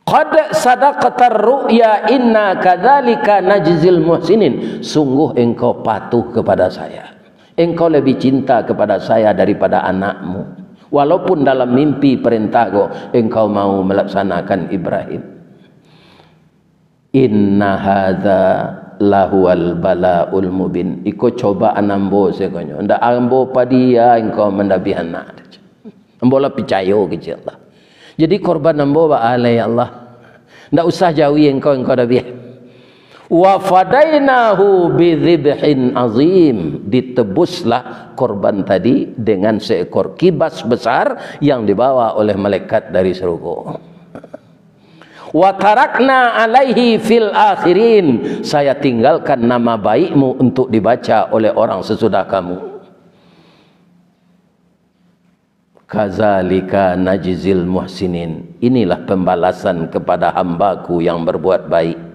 Qad sadaqtar ru'ya inna kadzalika najzil muhsinin, sungguh engkau patuh kepada saya. Engkau lebih cinta kepada saya daripada anakmu. Walaupun dalam mimpi perintah ko, engkau mau melaksanakan Ibrahim. Inna hadza lahuwal bala'ul mubin. Iko cobaan ambo sakonyo. Ndak ambo padia engkau mandabiah anak. Ambo lah picayo kecek Allah. Jadi korban ambo baa lai, ya Allah. Ndak usah jawi engkau, engkau dabiah. Wa fadainahu bidzibhin azim. Ditebuslah korban tadi dengan seekor kibas besar yang dibawa oleh malaikat dari surga. Wa tarakna alaihi fil akhirin. Saya tinggalkan nama baikmu untuk dibaca oleh orang sesudah kamu. Kadzalika najzil muhsinin. Inilah pembalasan kepada hambaku yang berbuat baik.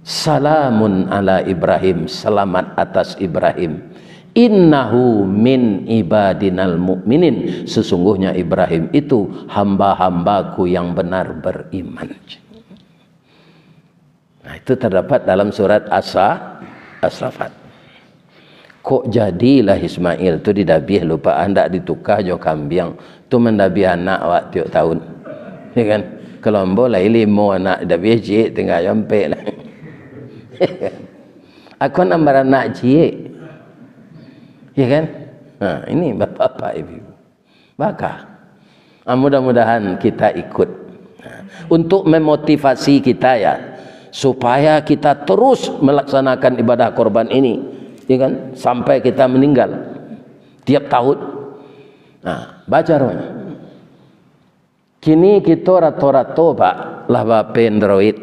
Salamun ala Ibrahim, selamat atas Ibrahim. Innahu min ibadinal mu'minin, sesungguhnya Ibrahim itu hamba-hambaku yang benar beriman. Nah, itu terdapat dalam surat As-, As-Saffat. Kok jadilah Ismail tu didabiah, lupa, ah, ndak ditukar jo kambiang. Tu mandabiah anak awak tiok tahun. Ya kan? Kalau ambo lai limo anak, dabiah ciek, tingga jo ampek lah. Aku nan baranak ciek. Ya kan? Nah, ini bapak-bapak, ibu-ibu. Maka, ah, mudah-mudahan kita ikut. Nah, untuk memotivasi kita, ya, supaya kita terus melaksanakan ibadah korban ini, ya kan, sampai kita meninggal tiap tahun. Nah, baca rohnya. Kini kito rato-rato, Pak, lah ba-P Android.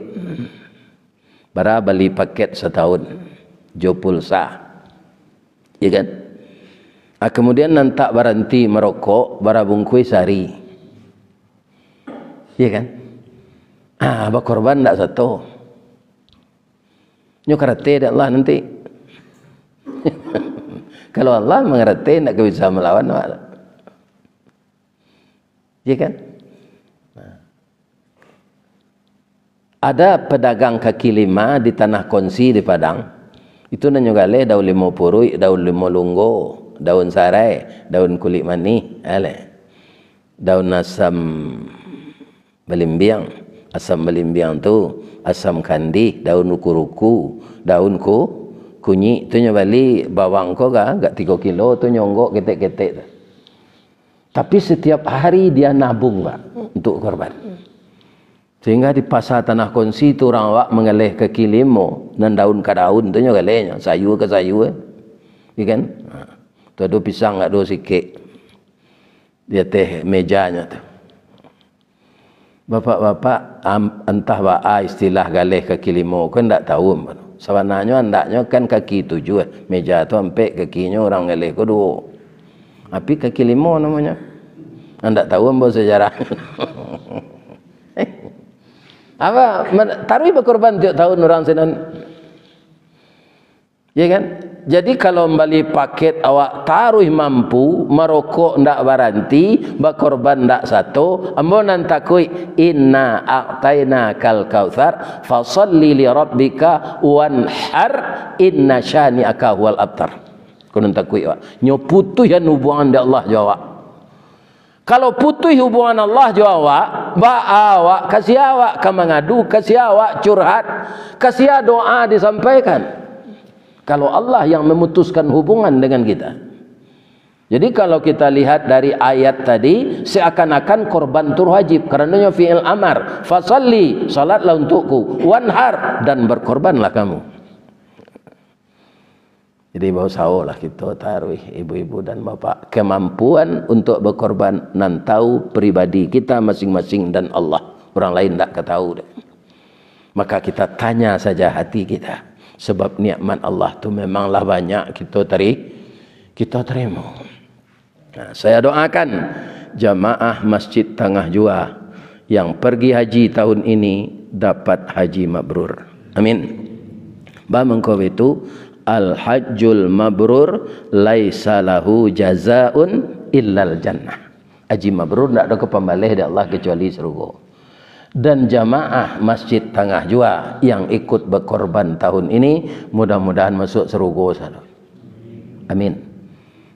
Bara bali paket satahun jo pulsa. Ya kan? Ah, kemudian nan tak baranti marokok, bara bungkuih sahari. Ya kan? Ah, bakorban ndak sato. Nyo karate dek Allah nanti. Kalau Allah mangarate, ndak ka bisa malawan awak. Ya kan? Nah. Ada pedagang kaki lima di Tanah Konsi di Padang. Itu nan nyo galeh daun limo puruik, daun limo lunggo, daun sarai, daun kulik manih, aleh. Daun asam balimbiang, asam balimbiang tu, asam kandih, daun ruku-ruku, daun ku-, kunyik tu nyo bali bawang ko ga, agak tigo kilo tu nyo onggok ketek-ketek tu. Tapi setiap hari dia nabung, Pak, untuk korban. Sehingga di Pasar Tanah Kunci tu urang awak manggaleh kaki limo, nan daun ka daun tu nyo galehnyo, sayua ka sayua. Iya kan? Ha. Tu ado pisang, ado sikek di ateh mejanyo tu. Bapak-bapak, am-, antah baa istilah galeh kaki limo ko, ndak tahu ambo. Sabananyo andaknyo kan kaki tujuah, meja tu ampek, kakinyo urang galeh ko duo. Tapi kaki limo namonyo. Ndak tahu ambo sejarah. Apa, man-, taruih bakorban tiok tahun urang sinan. Ya kan? Jadi, kalau mambali paket awak taruih mampu, marokok ndak baranti, bakorban ndak sato, ambo nan takuik, "Inna a'tainakal kautsar, fasalli li rabbika wanhar, inna syani'aka huwal abtar." Ko nan takuik awak. Nyo putuihan hubungan dek Allah jo awak. Kalau putuih hubungan Allah jo awak, baa awak, ka sia awak ka mangadu, ka sia awak curhat, ka sia doa disampaikan. Kalau Allah yang memutuskan hubungan dengan kita. Jadi, kalau kita lihat dari ayat tadi, seakan-akan korban tu wajib, karanonyo fi'il amar, "Fasalli, salatlah untukku, wanhar, dan berkorbanlah kamu." Jadi, bausaholah kito taruih, ibu-ibu dan bapak, kemampuan untuk berkorban nan tahu pribadi kita masing-masing dan Allah. Urang lain ndak ka tahu dek. Maka kita tanya saja hati kita, sebab nikmat Allah tu memanglah banyak kito teri-, kito terimo. Nah, saya doakan jamaah Masjid Tangah Jua yang pergi haji tahun ini dapat haji mabrur. Amin. Ba mangko itu, al-hajjul mabrur laisa lahu jazaun illal jannah. Haji mabrur ndak ado ka pambaleh dek Allah kecuali sarugo. Dan jamaah Masjid Tangah Jua yang ikut berkorban tahun ini, mudah-mudahan masuk sarugo sado. Amin.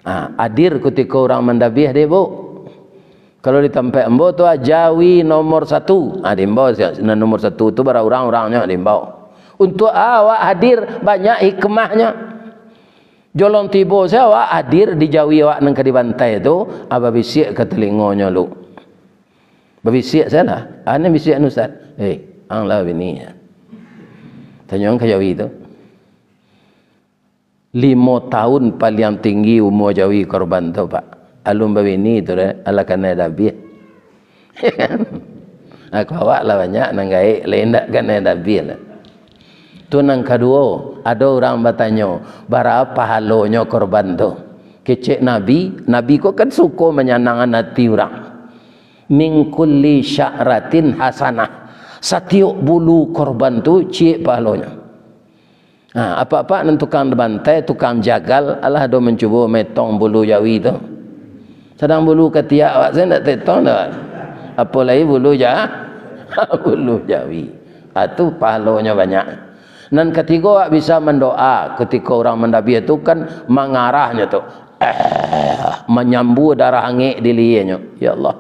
Ha, hadir kutiko urang mandabiah deh, Bu. Kalau di tampek ambo tu, ah, jawi nomor satu. Ha, diimbau sia, nan nomor satu tu bara urang-urangnyo diimbau. Untuak awak hadir, banyak hikmahnyo. Jolong tibo sia awak hadir di jawi awak nan ka dibantai tu, ah, babisiak ka talingonyo lu. Babisiak sia lah. Ah, nan bisiak anu, Ustaz. "Eh, ang lah bini, ya." Tanyo ang ka jawi tu. Limo tahun paliang tinggi umua jawi korban tu, Pak. Alun babini tu deh, alah kanai dabiah. Aku awak lah banyak nan gaek, lai indak kanai dabiah lah. Tu nan kaduo, ado urang batanyo, bara pahalonyo korban tu? Kecek Nabi, Nabi ko kan suko manyanangkan ati urang. "Min kulli sya'ratin hasanah." Satiok bulu korban tu ciek pahalonyo. Ha, apak-apak nan tukang bantai, tukang jagal, alah ado mancubo metong bulu jawi tu. Sadang bulu katiak awak sajo ndak tetong doh. Apo lai bulu ja-, bulu jawi. Ha, tu pahalonyo banyak. Nan katigo, awak bisa mandoa kutiko urang mandabiah tu kan mangarahnyo tu. Eh, manyambua darah angek di lienyo. Ya Allah.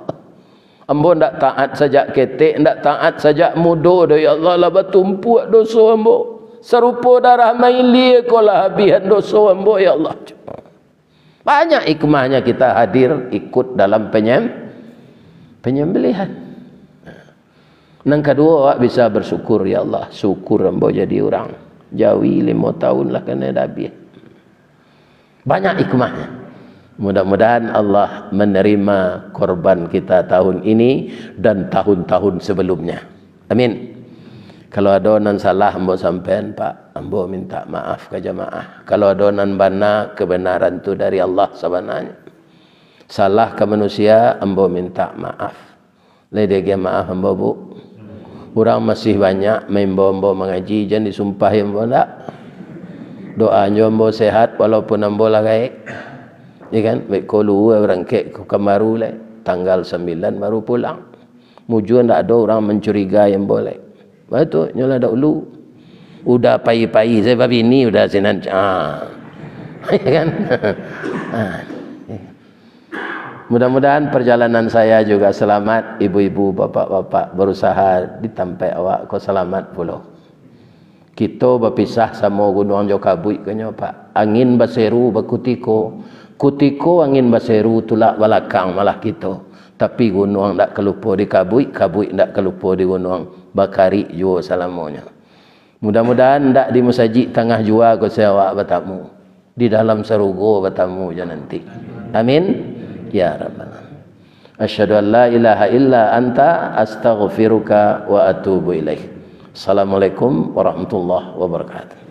Ambo ndak taat sajak ketek, ndak taat sajak mudo doh, ya Allah, lah batumpuak doso ambo. Sarupo darah mailie ko lah abihan doso ambo, ya Allah. Banyak hikmahnyo kita hadir ikut dalam penyem-, penyembelihan. Nan kaduo, awak bisa bersyukur, "Ya Allah, syukur ambo jadi urang. Jawi limo tahun lah kanai dabiah." Banyak hikmahnyo. Mudah-mudahan Allah menerima korban kita tahun ini dan tahun-tahun sebelumnya. Amin. Kalau ado nan salah ambo sampaian, Pak, ambo minta maaf ka jamaah. Kalau ado nan bana, kebenaran tu dari Allah sabananyo. Salah ka manusia, ambo minta maaf. Lai diagiah maaf ambo, Bu. Urang masih banyak maimbau ambo mangaji, jan disumpahi ambo ndak. Doanyo ambo sehat walaupun ambo lah gaek. Ya kan? Baik ko luhua barangkek ka Pekanbaru lai. Tanggal sambilan baru pulang. Mujua ndak ado urang mancurigai ambo lai. Batua, nyo lah dahulu. Udah pai-pai, saya babini udah sinan. Ah. Ya kan? Ah. Mudah-mudahan perjalanan saya juga selamat, ibu-ibu, bapak-bapak, berusaha di tampek awak ko selamat pulo. Kito bapisah samo gunuang jo kabuik ko nyo, Pak. Angin baseru bakutiko, kutiko angin baseru tulak balakang malah kito. Tapi gunuang ndak ka lupo di kabuik, kabuik ndak ka lupo di gunuang, bakarik juo salamonyo. Mudah-mudahan ndak di masajik tangah jua ko se awak batamu. Di dalam sarugo batamu jo nanti. Amin. Ya Rabbal Alamin. Asyhadu an la ilaha illa anta, astaghfiruka wa atubu ilaik. Assalamualaikum warahmatullahi wabarakatuh.